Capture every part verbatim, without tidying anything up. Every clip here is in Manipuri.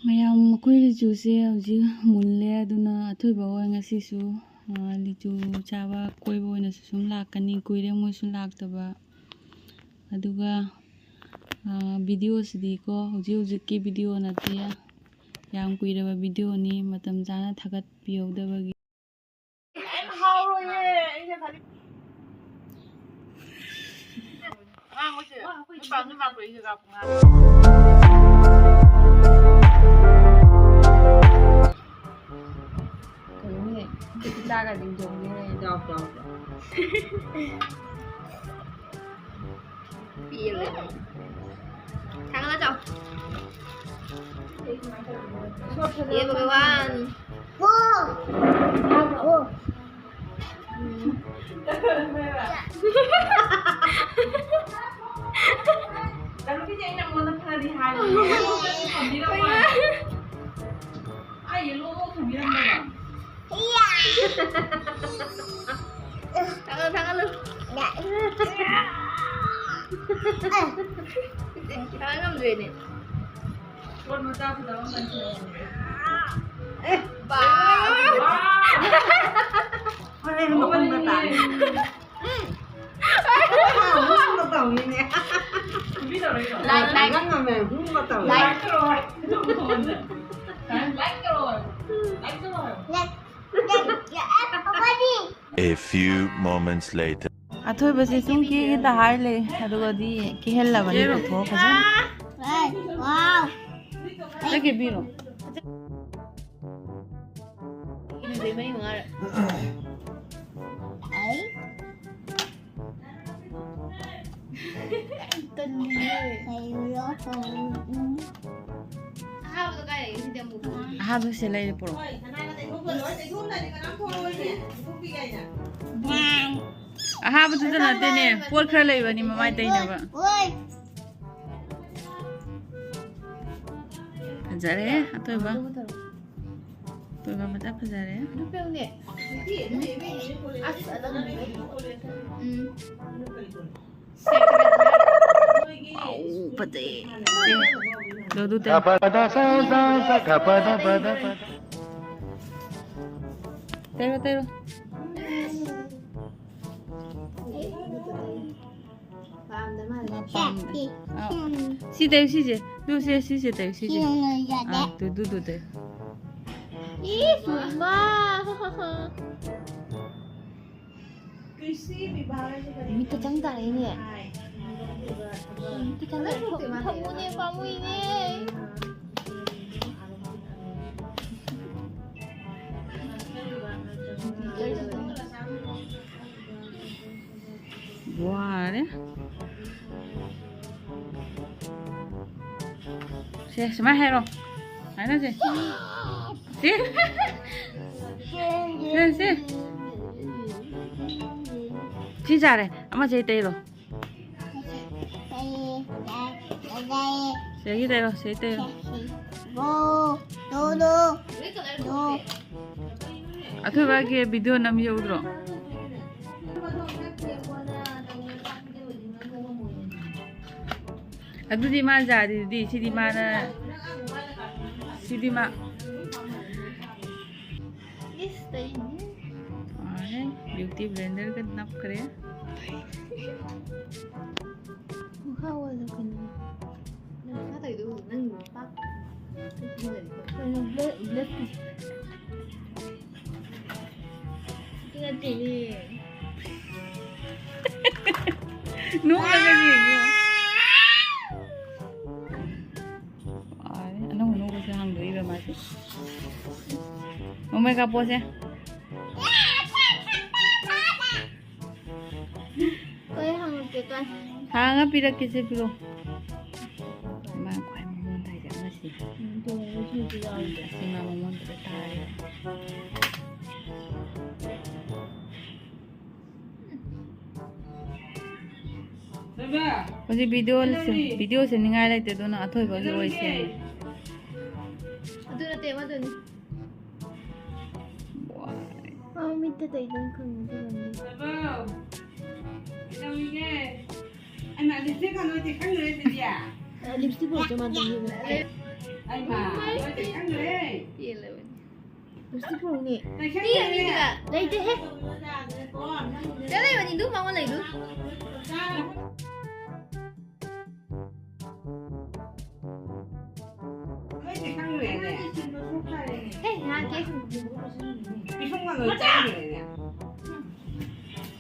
ꯃꯌꯥꯝ, ꯑꯩꯈꯣꯏ ꯂꯤꯆꯨꯁꯦ ꯍꯧꯖꯤꯛ ꯃꯨꯜꯂꯦ, ꯑꯗꯨꯅ ꯑꯊꯣꯏꯕ ꯍꯣꯏ ꯉꯁꯤꯁꯨ, ꯑ, ꯂꯤꯆꯨ ꯆꯥꯕ ꯀꯣꯏꯕ ꯑꯣꯏꯅꯁꯨ ꯁꯨꯝ ꯂꯥꯛꯀꯅꯤ, ꯀꯨꯏꯔꯦ ꯃꯣꯏꯁꯨ ꯂꯥꯛꯇꯕ꯫ ꯑꯗꯨꯒ, ꯑ, videoꯁꯤꯗꯤꯀꯣ, ꯍꯧꯖꯤꯛ ꯍꯧꯖꯤꯛꯀꯤ video ꯅꯠꯇꯦ, ꯌꯥꯝ ꯀꯨꯏꯔꯕ videoꯅꯤ, ꯃꯇꯝ ꯆꯥꯅ ꯊꯥꯒꯠꯄꯤꯍꯧꯗꯕꯒꯤ꯫ ꯀꯩꯝ ꯍꯥꯎꯔꯣꯏꯌꯦ, ꯑꯩꯅ ꯈꯜꯂꯤ꯫ ꯑꯉꯥꯡꯕꯁꯦ, ꯅꯣꯏ ꯄꯥꯝꯗꯤ ꯃꯥꯟꯕ, ꯑꯩꯁꯦ ꯀꯥꯞꯄ ꯉꯥꯡ꯫ ꯀꯩꯅꯣꯅꯦ, ꯆꯥꯒꯗꯤ ꯌꯣꯟꯅꯦ꯫ ꯌꯥꯎ, ꯌꯥꯎ, ꯌꯥꯎ꯫ ꯄꯦꯜꯂꯦ꯫ ꯊꯥꯡꯒꯠꯂ ꯆꯥꯎ꯫ ꯌꯦ ꯚꯒꯋꯥꯟ꯫ ꯎꯝ꯫ ꯀꯩꯅꯣꯒꯤꯗꯤ ꯑꯩ ꯅꯉꯣꯟꯗ ꯐꯅꯗꯤ ꯍꯥꯏꯕꯅꯦ꯫ ꯑꯩ ꯌꯦꯜꯂꯣ ꯊꯝꯕꯤꯔꯝꯗꯕ꯫ ꯊꯥꯡꯒꯠꯂꯨ, ꯊꯥꯡꯒꯠꯂꯨ꯫ ꯊꯥꯡꯒꯠ ꯉꯝꯗ꯭ꯔꯦꯅꯦ꯫ ꯀꯣꯟ ꯃꯆꯥ ꯐꯖꯕ ꯑꯃ ꯂꯩꯁꯤꯜꯂꯦ꯫ ꯕꯥ꯫ ꯋꯥ! ꯍꯣꯔꯦꯟ ꯃꯈꯣꯟꯒ ꯇꯥꯅꯤ꯫ ꯎꯝ꯫ ꯍꯨꯝꯒ ꯇꯧꯅꯤꯅꯦ꯫ Like, like. ꯅꯪ ꯉꯝꯃꯦ, ꯍꯨꯝꯒ ꯇꯧꯅꯤ꯫ ꯂꯥꯏꯛ꯫ ꯂꯥꯏꯛ ꯇꯧꯔꯣ꯫ ꯂꯥꯏꯛ ꯇꯧꯔꯣ꯫ ꯂꯥꯏꯛ ꯇꯧꯔꯣ꯫ A few moments later. ꯑꯊꯣꯏꯕꯁꯦ ꯁꯨꯝ ꯀꯦꯒꯦ ꯇ ꯍꯥꯏ ꯂꯩ, ꯑꯗꯨꯒꯗꯤ ꯀꯦꯍꯜꯂꯕꯅꯤ꯫ ꯀꯦꯔꯣ꯫ ꯄꯨꯊꯣꯛꯑꯣ ꯐꯖꯅ꯫ ꯋꯥꯎ꯫ ꯅꯪ ꯀꯦꯕꯤꯔꯣ꯫ ꯃꯤꯗꯤ ꯃꯔꯤ ꯃꯉꯥꯔꯛ꯫ ꯑꯩ? ꯇꯟꯂꯤꯌꯦ꯫ ꯀꯩꯅꯣ? ꯑꯍꯥꯕꯗꯣ ꯀꯥꯏ ꯂꯩꯒꯦ? ꯁꯤꯗꯤ ꯑꯃꯨꯛ꯫ ꯑꯍꯥꯕꯁꯦ ꯂꯩꯔꯦ, ꯄꯨꯔꯛꯑꯣ꯫ ꯑꯍꯥꯕꯗꯨꯗ ꯅꯠꯇꯦꯅꯦ, ꯄꯣꯠ ꯈꯔ ꯂꯩꯕꯅꯤ ꯃꯃꯥꯏ ꯇꯩꯅꯕ꯫ ꯐꯖꯔꯦ, ꯑꯊꯣꯏꯕ꯫ ꯑꯊꯣꯏꯕ ꯃꯆꯥ ꯐꯖꯔꯦ꯫ ꯎꯝ꯫ ꯑꯧ, ꯐꯖꯩ꯫ ꯑꯗꯨ, ꯑꯗꯨ ꯇꯩꯔꯣ꯫ ꯒ ꯄ ꯗ ꯁ ꯁ ꯁ ꯒ ꯄ ꯗ ꯄ ꯗ ꯄ ꯗ꯫ ꯇꯩꯔꯣ, ꯇꯩꯔꯣ꯫ ꯄꯥꯝꯗ ꯃꯥꯜꯂꯦ꯫ ꯃꯥ ꯄꯥꯝꯗꯦ꯫ ꯑꯥ꯫ ꯁꯤ ꯇꯩꯌꯨ, ꯁꯤꯁꯦ꯫ ꯇꯨ, ꯁꯦ, ꯁꯤꯁꯦ ꯇꯩꯌꯨ, ꯁꯤꯁꯦ꯫ ꯁꯤꯅ ꯌꯥꯗꯦ꯫ ꯑꯥ, ꯇꯨ, ꯇꯨ, ꯇꯨ ꯇꯩꯌꯨ꯫ ꯏꯁ, ꯃꯥ꯫ ꯃꯤꯠꯇ ꯆꯪ ꯇꯥꯔꯛꯏꯅꯦ꯫ ꯃꯤꯠꯇ ꯆꯪ ꯇꯥꯔꯛꯏ꯫ ꯐꯝꯃꯨꯅꯦ, ꯄꯥꯝꯃꯨꯏꯅꯦ꯫ ꯋꯥꯔꯦ꯫ ꯁꯦ, ꯁꯨꯃꯥꯏꯅ ꯍꯥꯏꯔꯣ꯫ ꯍꯥꯏꯅꯁꯦ꯫ ꯁꯤ꯫ ꯁꯤ, ꯁꯤ꯫ ꯁꯤ ꯆꯥꯔꯦ꯫ ꯑꯃꯁꯦ ꯇꯩꯔꯣ꯫ ꯁꯤꯗꯒꯤ ꯇꯩꯔꯣ, ꯁꯤꯗꯒꯤ ꯇꯩꯔꯣ꯫ ꯑꯊꯣꯏꯕꯒꯤ video ꯅꯝ ꯌꯧꯗ꯭ꯔꯣ? ꯑꯗꯨꯗꯤ ꯃꯥ ꯌꯥꯔꯤꯗꯨꯗꯤ, ꯁꯤꯗꯤ ꯃꯥꯅ, ꯁꯤꯗꯤ ꯃꯥ꯫ ꯏꯁ, ꯇꯩꯅꯦ꯫ ꯐꯔꯦ, beauty blenderꯒ ꯅꯞꯈ꯭ꯔꯦ꯫ ꯃꯈꯥ ꯑꯣꯜꯂꯣ ꯀꯩꯅꯣ꯫ ꯅꯪ ꯃꯈꯥ ꯇꯧꯔꯤꯗꯣ ꯎꯗꯦ, ꯅꯪ ꯄꯥꯛ ꯀꯩꯅꯣ, black, black ꯇꯨ꯫ ꯁꯤ ꯅꯠꯇꯦꯅꯦ꯫ ꯅꯣꯛꯂꯒ ꯌꯦꯡꯉꯣ꯫ ꯑꯥꯏ, ꯑꯅꯧ ꯑꯅꯧꯕꯁꯦ ꯍꯥꯡꯗꯣꯛꯏꯕ ꯃꯥꯁꯦ꯫ ꯃꯃꯩ ꯀꯥꯞꯄꯣꯁꯦ꯫ ꯀꯩ ꯍꯪꯉꯛꯀꯦ ꯀꯩ? ꯍꯥꯡꯉ ꯄꯤꯔꯛꯀꯦꯁꯦ, ꯄꯤꯔꯛꯑꯣ꯫ ꯃꯥ ꯈ꯭ꯋꯥꯏ ꯃꯉꯣꯟꯗ ꯍꯥꯏꯁꯦ ꯑꯃꯁꯦ꯫ ꯎꯝ, ꯇꯣꯡꯉꯒ ꯁꯤꯁꯨ ꯌꯥꯎꯔꯤ꯫ ꯑꯁꯤ ꯃꯥ ꯃꯉꯣꯟꯗ ꯇꯥꯔꯦ꯫ ꯍꯧꯖꯤꯛ video ꯁꯦ-, video ꯁꯦꯝꯅꯤꯡꯉꯥꯏ ꯂꯩꯇꯦ, ꯑꯗꯨꯅ ꯑꯊꯣꯏꯕꯒꯤ ꯑꯣꯏꯁꯦ꯫ ꯑꯗꯨ ꯅꯠꯇꯦ, ꯑꯃꯗꯨꯅꯤ꯫ ꯋꯥꯏ꯫ ꯑꯥ, ꯃꯤꯠꯇ ꯇꯩꯗꯅ ꯈꯪꯉꯦ, ꯑꯗꯨꯒꯅꯦ꯫ ꯀꯩꯗꯧꯔꯤꯒꯦ? ꯑꯩꯃꯥ, lipstick ꯀ ꯂꯣꯏ ꯇꯩꯁꯟꯈ꯭ꯔꯦ ꯑꯗꯨꯗꯤ꯫ ꯂꯤꯞꯁꯇꯤꯛ ꯄꯨꯔꯛꯇ꯭ꯔꯦ ꯃꯥ ꯇꯨꯝꯃꯤꯕꯅꯦ꯫ ꯑꯩꯃ, ꯂꯣꯏ ꯈꯪꯗ꯭ꯔꯦ꯫ ꯄꯦꯜꯂꯕꯅꯤ꯫ ꯂꯤꯞꯁꯇꯤꯛ ꯄꯨꯔꯛꯅꯤ꯫ ꯂꯩꯁꯟꯗ꯭ꯔꯦ꯫ ꯄꯤꯔꯅꯤꯗ꯫ ꯂꯩꯇꯦꯍꯦ꯫ ꯆꯠꯂꯤꯕꯅꯤ ꯑꯗꯨꯝ ꯃꯉꯣꯟ ꯂꯩꯗꯨ꯫ ꯂꯣꯏ ꯈꯪꯗ꯭ꯔꯦꯅꯦ꯫ ꯍꯦ, ꯉꯥꯏꯍꯥꯛꯀꯤ꯫ ꯄꯤꯁꯨꯝꯒ ꯂꯣꯏ ꯆꯪꯈ꯭ꯔꯦꯅꯦ꯫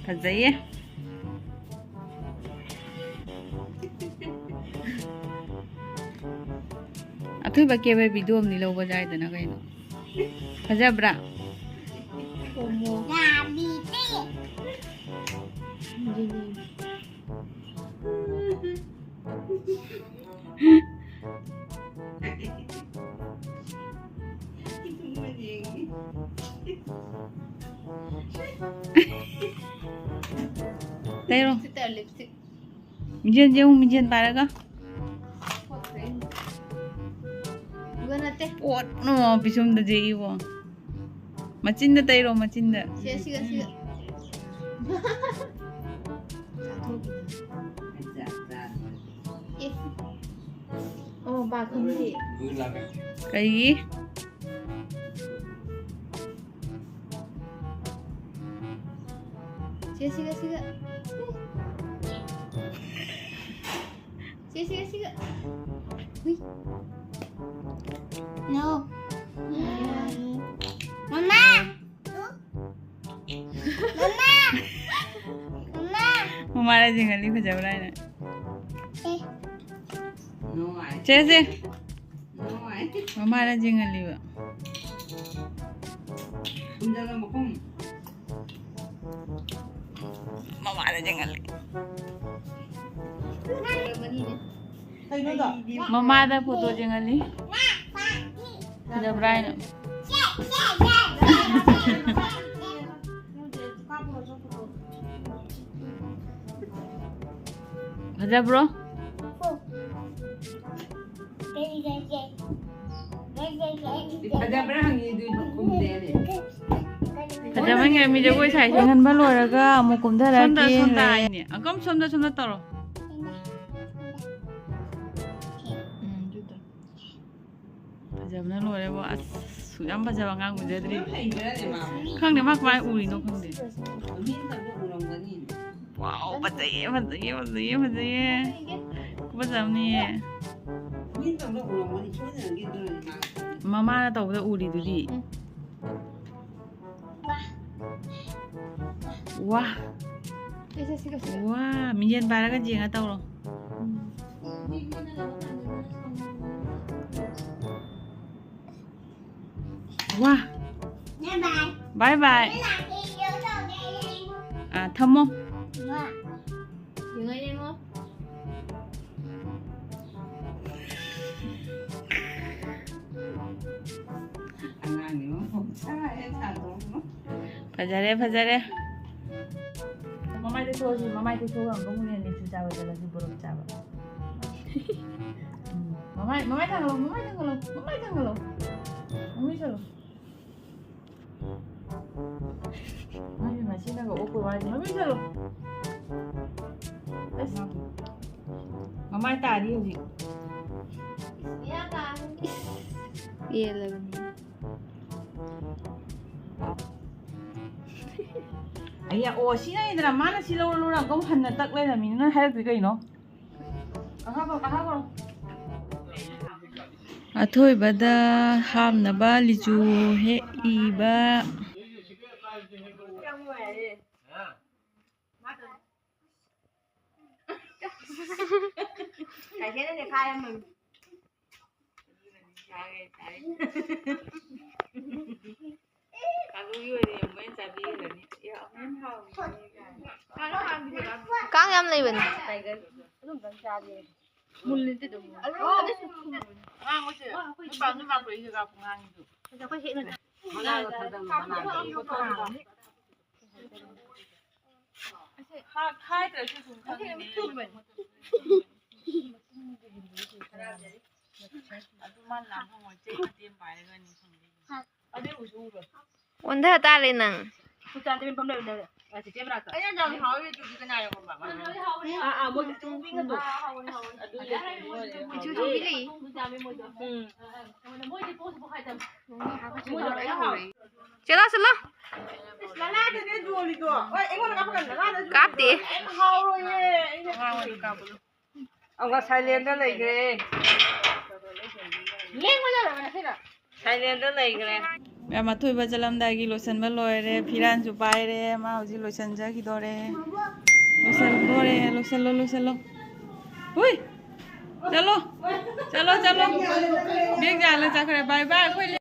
ꯐꯖꯩꯌꯦ꯫ ꯑꯊꯣꯏꯕ ꯀꯦꯕ ꯚꯤꯗꯤꯑꯣ ꯑꯃꯗꯤ ꯂꯧꯕ ꯌꯥꯏꯗꯅ ꯀꯩꯅꯣ? ꯐꯖꯕ꯭ꯔꯥ? ꯇꯩꯔꯣ꯫ ꯂꯤꯞꯁꯇꯤꯛ꯫ ꯃꯤꯡꯖꯦꯜ ꯌꯦꯡꯉꯨ, ꯃꯤꯡꯖꯦꯜ ꯄꯥꯏꯔꯒ꯫ ꯏꯕ ꯅꯠꯇꯦ꯫ ꯄꯣꯠ ꯄꯤꯁꯨꯝꯗꯗꯤ ꯏꯕꯣ꯫ ꯃꯆꯤꯟꯗ ꯇꯩꯔꯣ, ꯃꯆꯤꯟꯗ꯫ ꯁꯤꯒ, ꯁꯤꯒ, ꯁꯤꯒ꯫ ꯑꯦ꯫ ꯑꯣ, ꯕꯥ ꯈꯪꯗꯦ꯫ ꯀꯩꯒꯤ? ꯁꯤꯒ, ꯁꯤꯒ, ꯁꯤꯒ꯫ ꯁꯤꯒ, ꯁꯤꯒ, ꯁꯤꯒ꯫ ꯍꯨꯏ꯫ No. ꯃꯃꯥ! ꯃꯃꯥ! ꯃꯃꯥ! ꯃꯃꯥꯗ ꯌꯦꯡꯍꯜꯂꯤ ꯐꯖꯕ꯭ꯔꯥ ꯍꯥꯏꯅ꯫ ꯑꯦ꯫ ꯅꯨꯡꯉꯥꯏ꯫ ꯆꯦꯁꯦ꯫ ꯅꯨꯡꯉꯥꯏ꯫ ꯃꯃꯥꯗ ꯌꯦꯡꯍꯜꯂꯤꯕ꯫ ꯈꯨꯝꯖꯜꯂꯣ ꯃꯈꯨꯝ꯫ ꯃꯃꯥꯗ ꯌꯦꯡꯍꯜꯂꯤ꯫ ꯀꯩꯅꯣꯗꯣ? ꯃꯃꯥꯗ ꯐꯣꯇꯣ ꯌꯦꯡꯍꯜꯂꯤ꯫ ꯐꯖꯕ꯭ꯔꯥ ꯍꯥꯏꯅ꯫ ꯐꯖꯕ꯭ꯔꯣ? ꯐꯖꯕ꯭ꯔꯥ ꯍꯪꯉꯤ, ꯑꯗꯨ ꯈꯨꯝꯗꯦꯅꯦ꯫ ꯐꯖꯃꯟꯈ꯭ꯔꯦ, ꯃꯤ ꯖꯒꯣꯏ ꯁꯥꯏꯁꯦ꯫ ꯉꯟꯕ ꯂꯣꯏꯔꯒ ꯑꯃꯨꯛ ꯀꯨꯝꯊꯔꯛꯀꯦ꯫ ꯁꯣꯝꯗ, ꯁꯣꯝꯗ ꯍꯥꯏꯅꯦ꯫ ꯑꯪꯀꯝ ꯁꯣꯝꯗ, ꯁꯣꯝꯗ ꯇꯧꯔꯣ꯫ ꯐꯖꯕꯅ ꯂꯣꯏꯔꯦꯕꯣ꯫ ꯑꯁ, ꯁꯨꯛ ꯌꯥꯝ ꯐꯖꯕ ꯑꯉꯥꯡ ꯎꯖꯗ꯭ꯔꯤ꯫ ꯈꯪꯗꯦ, ꯃꯥ ꯀꯃꯥꯏꯅ ꯎꯔꯤꯅꯣ ꯈꯪꯗꯦ꯫ ꯋꯥꯎ, ꯐꯖꯩꯌꯦ, ꯐꯖꯩꯌꯦ, ꯐꯖꯩꯌꯦ, ꯐꯖꯩꯌꯦ꯫ ꯐꯖꯕꯅꯤꯌꯦ꯫ ꯃꯃꯥꯅ ꯇꯧꯕꯗ ꯎꯔꯤꯗꯨꯗꯤ꯫ ꯋꯥ꯫ ꯋꯥ, ꯃꯤꯡꯖꯦꯜ ꯄꯥꯏꯔꯒ ꯌꯦꯡꯉ ꯇꯧꯔꯣ꯫ ꯋꯥ꯫ ꯕꯥꯏ ꯕꯥꯏ꯫ ꯑꯥ, ꯊꯝꯃꯣ꯫ ꯐꯖꯔꯦ, ꯐꯖꯔꯦ꯫ ꯃꯃꯥꯏꯗ ꯊꯣꯛꯑꯁꯤ, ꯃꯃꯥꯏꯗ ꯊꯣꯛꯑꯒ ꯑꯃꯨꯛ ꯍꯦꯟꯅ ꯂꯤꯆꯨ ꯆꯥꯕ ꯆꯠꯂꯁꯤ, ꯕꯣꯔꯣꯛ ꯆꯥꯕ꯫ ꯎꯝ, ꯃꯃꯥꯏ, ꯃꯃꯥꯏ ꯊꯥꯡꯒꯠꯂꯣ, ꯃꯃꯥꯏ ꯊꯥꯡꯒꯠꯂꯣ, ꯃꯃꯥꯏ ꯊꯥꯡꯒꯠꯂꯣ꯫ ꯃꯃꯤꯠ ꯁꯣꯜꯂꯣ꯫ ꯃꯥꯏ ꯄꯦꯝꯃ, ꯁꯤꯅꯒ ꯑꯣꯛꯄ ꯋꯥꯗꯤ꯫ ꯃꯃꯤꯠ ꯁꯣꯜꯂꯣ꯫ ꯑꯁ꯫ ꯃꯃꯥꯏ ꯇꯥꯔꯤ ꯍꯧꯖꯤꯛ꯫ ꯄꯦꯜꯂꯕꯅꯤ꯫ ꯑꯩꯌꯥ, ꯑꯣ, ꯁꯤ ꯅꯪꯒꯤꯗꯅ ꯃꯥꯅ ꯁꯤ ꯂꯧꯔ ꯂꯧꯔ ꯑꯃꯨꯛ ꯍꯟꯅ ꯇꯛ ꯂꯩꯔꯝꯃꯤꯅ ꯅꯪ ꯍꯥꯏꯔꯛꯇ꯭ꯔꯤ ꯀꯩꯅꯣ? ꯀꯥꯈꯠꯈꯣ, ꯀꯥꯈꯠꯈꯣ꯫ ꯑꯊꯣꯏꯕꯗ ꯍꯥꯞꯅꯕ ꯂꯤꯆꯨ ꯍꯦꯛꯏꯕ꯫ ꯀꯩꯊꯦꯜꯗꯅꯦ ꯈꯥꯏꯔꯝꯃꯃꯤ꯫ ꯌꯥꯔꯦ, ꯌꯥꯔꯦ꯫ ꯀꯥꯡꯕꯨꯒꯤ ꯑꯣꯏꯅ ꯌꯦꯡꯉꯨ, ꯃꯣꯏꯅ ꯆꯥꯕꯤꯈ꯭ꯔꯅꯤ꯫ ꯑꯦ, ꯑꯃꯨꯛ ꯍꯦꯟꯅ ꯍꯥꯎꯅꯤ ꯀꯥꯏꯅ꯫ ꯀꯥꯡ ꯌꯥꯝ ꯂꯩꯕꯅꯦ꯫ ꯑꯗꯨꯝꯇꯪ ꯆꯥꯒꯦ꯫ ꯃꯨꯜꯂꯤꯗꯤ ꯑꯗꯨꯝ ꯃꯨꯜꯂꯤ꯫ ꯑꯉꯥꯡ ꯃꯆꯦ, ꯅꯣꯏ ꯄꯥ-, ꯅꯣꯏ ꯃꯥ ꯄꯨꯔꯛꯏꯁꯦ ꯀꯥ ꯄꯨꯡꯍꯥꯡꯉꯤꯗꯣ꯫ ꯑꯩꯈꯣꯏ ꯍꯦꯛꯅ ꯃꯅꯥꯒ ꯊꯥꯡꯗꯔꯒ ꯃꯅꯥꯒ ꯈꯥꯏꯗ꯭ꯔꯁꯨ ꯑꯗꯨꯝ ꯈꯪꯉꯤꯅꯦ꯫ ꯑꯗꯨ ꯃꯥꯅ ꯂꯥꯝ ꯍꯪꯉꯣꯏ ꯆꯦ ꯃꯇꯦꯝ ꯄꯥꯏꯔꯒꯅꯤ ꯈꯪꯗꯦ꯫ ꯑꯗꯨ ꯎꯁꯨ ꯎꯔꯣꯏ꯫ ꯑꯣꯟꯊ ꯇꯥꯔꯦ ꯅꯪ꯫ ꯆꯨꯔꯆꯥꯟꯗ ꯄꯦꯟꯐꯝ ꯂꯩꯔꯣꯏ꯫ ꯆꯤꯆꯦ ꯃꯅꯥꯛꯇ꯫ ꯑꯩꯅ ꯌꯥꯝ ꯍꯥꯎꯋꯤ ꯑꯗꯨꯗꯤ ꯀꯅꯥ ꯌꯥꯎꯕ? ꯑꯥ, ꯑꯥ, ꯃꯣꯏ ꯄꯤꯇ꯭ꯔꯨ ꯄꯤꯛꯅꯗꯣ꯫ ꯑꯗꯨ ꯃꯆꯨ ꯊꯣꯛꯄꯤ ꯂꯩ꯫ ꯎꯝ꯫ ꯃꯣꯏꯗꯣ ꯂꯣꯏꯅ ꯍꯥꯎꯋꯦ꯫ ꯆꯠꯂꯣ, ꯆꯠꯂꯣ꯫ ꯂꯂꯥꯗꯅꯦ ꯌꯣꯜꯂꯤꯗꯣ꯫ ꯍꯣꯏ, ꯑꯩꯉꯣꯟꯗ ꯀꯥꯞꯄꯛꯀꯅꯨ, ꯂꯂꯥꯗ ꯌꯣꯜꯂꯤꯗꯣ꯫ ꯀꯥꯞꯇꯦ꯫ ꯀꯩꯝ ꯍꯥꯎꯔꯣꯏꯌꯦ, ꯑꯩꯅ ꯍꯥꯏꯁꯤꯅꯦ꯫ ꯑꯃꯨꯛ ꯁꯥꯏꯂꯦꯟꯗ ꯂꯩꯈ꯭ꯔꯦ꯫ ꯂꯦꯡꯕ ꯌꯥꯔꯣꯏ ꯉꯁꯤꯅ꯫ ꯁꯥꯏꯂꯦꯟꯗ ꯂꯩꯈ꯭ꯔꯦ꯫ ꯃꯌꯥꯝ ꯑꯊꯣꯏꯕ ꯆꯠꯂꯝꯗꯥꯏꯒꯤ ꯂꯣꯏꯁꯟꯕ ꯂꯣꯏꯔꯦ, ꯐꯤꯔꯥꯟꯁꯨ ꯄꯥꯏꯔꯦ, ꯃꯥ ꯍꯧꯖꯤꯛ ꯂꯣꯏꯁꯟꯖꯈꯤꯗꯣꯔꯦ꯫ ꯂꯣꯏꯁꯟꯗꯣꯔꯦ, ꯂꯣꯏꯁꯜꯂꯣ, ꯂꯣꯏꯁꯜꯂꯣ꯫ ꯍꯨꯏ! ꯆꯠꯂꯣ, ꯆꯠꯂꯣ, ꯆꯠꯂꯣ꯫ ꯕꯦꯒ ꯌꯥꯜꯂ ꯆꯠꯈ꯭ꯔꯦ꯫ ꯕꯥꯏ ꯕꯥꯏ, ꯑꯩꯈꯣꯏ